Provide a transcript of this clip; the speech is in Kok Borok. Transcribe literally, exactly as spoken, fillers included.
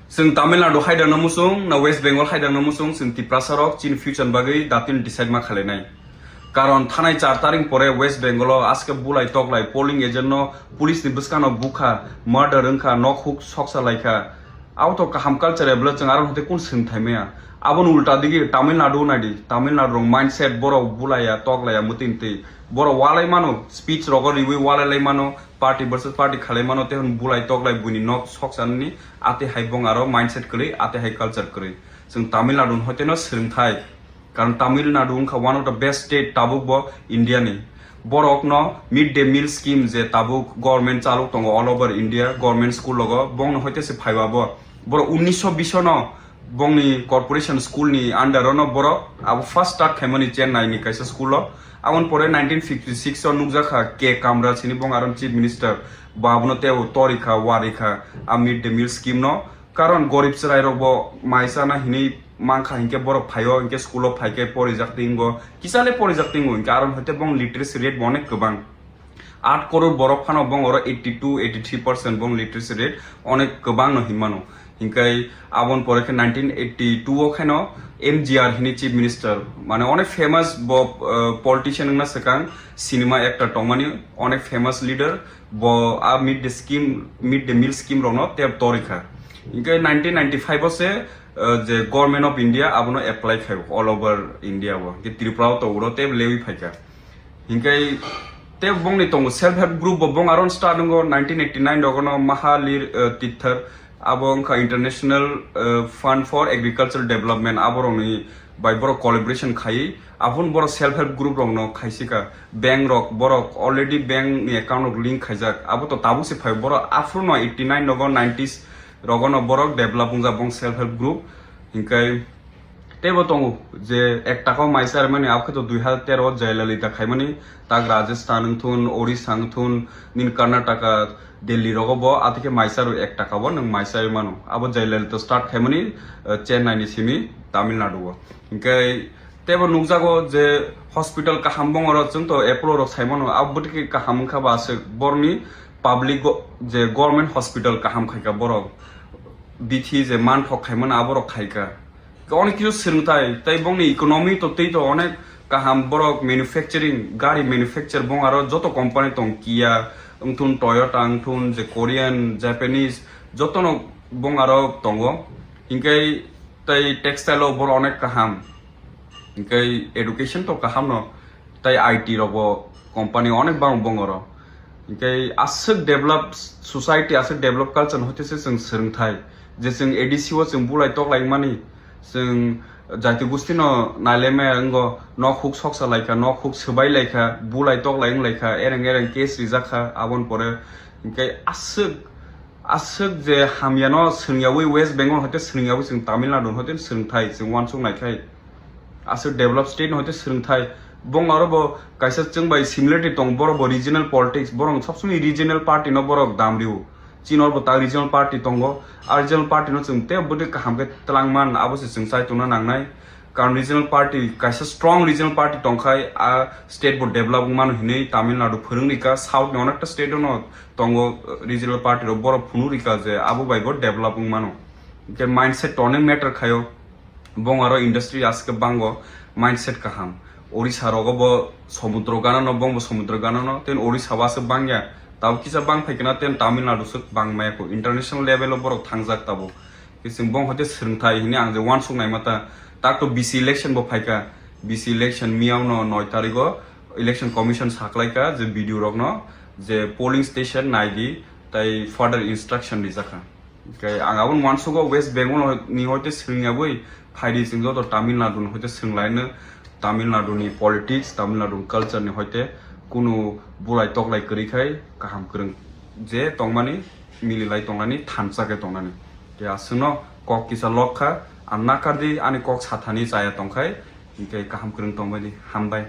Chwng Tamil Nadu haidangno muchung na West Bengal haidangno muchung, chwng Tiprasa rok chini future ni bagwi datin decide ma khlainai. Karon thanai char taring pore West Bengal o aske bulai toklai polling agent no police ni bwskano bukha, murder wngkha, nok huk soksa laikha. Abo to kaham culture ebla chwng aro hwnkhe kun swng thaimaya. Aboni ulta digi Tamil Nadu naidi, Tamil Nadu rok mindset borok bulaiya toklaiya mwtwi mwtwi. Borok walai mano, speech rogo riwi walai lai mano, party versus party khalai mano, tei hwn bulai toklai buini nok soksanani ate hai bong aro mindset kwrwi, ate hai culture kwrwi. Chwng Tamil Nadu ni hoiteno swrwngthai. Karon Tamil Nadu wngkha one of the best state tabuk bo India ni. Borok no mid day meal scheme je tabuk government chaluk tongo all over India, government school logo, bong no hoite se phaiwa bo. Borok unnisho bish no bongni corporation school ni under o no borok abo first start khaimani Chennai ni kaisa school o. Aboni pore nineteen fifty six o nukjakha K Kamraj hini bong aro chief minister, bo abono tei torikha, warikha a mid day meal scheme no. Karon gorib chwrai rok bo mai chana hinwi mankha hinkhe borok phaio hinkhe school o phaikhe porijak tingo, kisa le porijak tingo hinkhe aro hoite bong literacy rate bo onek kwbang. Aat koror borok phano bong oro eighty two, eighty three percent bong literacy rate onek kwbang no hinmano. Hinkhe aboni pore khe nineteen eighty two o khaino M G R hini chief minister, mane onek famous bo, uh, politician wngna swkang, cinema actor tongmani, onek famous leader, bo a mid day scheme, mid day meal scheme rokno tei torikha. Hinkhe nineteen ninety five o se, uh, je Government of India abono apply khai all over India o. Hinkhe Tripura o to uro tei lewi phaikha. Hinkhe tei bongni tongo self help group bo bong aro start wngo nineteen eighty nine rogono Mahalir, uh, Tithar, abo wngkha International, uh, Fund for Agricultural Development, aborokni bai borok collaboration khai, aphun borok self help group rokno khaisika, bank rok borok already bank ni account rok link khaijak, abo to tabuk se phai borok aphuru no eighty nine rogo nineties rogo no borok develop wngjak bong self help group. Hinkhe teibo tongo je ek taka o mai charmani, abokhe to dui hazar tero o Jayalalitha khaimani, tak Rajasthan wngthun, Orissa wngthun, nini Karnataka, Delhi rogo bo atikhe mai charo ek taka bo nwng mai charwi mano. Abo Jayalalitha start khaimani, eh, Chennai ni simi Tamil Nadu o. Hinkhe teibo nukjago je hospital kaham bongoro chwng to Apollo rok saimano, abo bwtwi kaham wngkha ba aswk borokni public go-, je government hospital kaham khaika borok bithi je manthok khaimano aborok khaika. Onek kisu swrwngthai, tei bongni economy to tei to onek kaham, borok manufacturing, gari manufacture bong aro joto company tong, Kia wngthun, Toyota wngthun, je Korean, Japanese, jotono bong aro tongo. Hinkhe tei textile o borok onek kaham. Hinkhe education to kaham no, tei I T rok bo company onek bang bong oro. Hinkhe aswk develop society, aswk develop culture no hoite se chwng swrwngthai. Je chwng A D C o chwng bulai toklai mani, chwng jati gusti no nailai maya wngo, nok huk soksa laikha, nok huk swbai laikha, bulai toklai wng laikha, ereng ereng case rijak kha, aboni pore hinkhe aswk, aswk je hamya no swrwngyawi West Bengal hoite swrwngyawi chwng Tamil Nadu hoite swrwngthai chwng uansuk naikhai. Aswk develop state no hoite swrwngthai. Bong aro bo kaisa chwng bai similarity tong, borok bo regional politics, borok sob somoi regional party no borok dam rio. Chini oro bo ta regional party tongo, a regional party no chwng tei bwdwi kaham khe twlang man, abo se chwng chai tongna nangnai. Karon regional party, kaisa strong regional party tongkhai a state bo develop wng mano hinwi Tamil Nadu phwrwng rikha, south ni onekta state no tongo, regional party rok borok phunuk rikha je abo bai bo develop wng mano. Hinkhe mindset to onek matter khaio. Bong aro industry aske bango mindset kaham. Orissa rogo bo somudro gana no, bong bo somudro gana no, ten Orissa bo aswk bangya. Tabo kisa bang phai kena ten Tamil Nadu swk bang maya ko. International level o borok thangjak tabo. Kising bong hoite swrwngthai hini ang je uansuk nai mata. Tak to B C election bo phaika. B C election miyao no noi tarigo election commission saklaika je B D O rok no je polling station naidi tai further instruction rijakha. Hinkhe ang aboni uansugo West Bengal ni hoite swrwngyawi phaidi chwng joto Tamil Nadu ni hoite swrwnglaino, Tamil Nadu ni politics, Tamil Nadu ni culture ni hoite kunu bulai toklai kwrwi khai kaham kwrwng je tongmani mililai tongnani thansa khe tongnani. Tei aswkno kok kisa lok kha, ang nakardi ani kok sathani chaya tongkhai, hinkhe kaham kwrwng tongbaidi, hambai.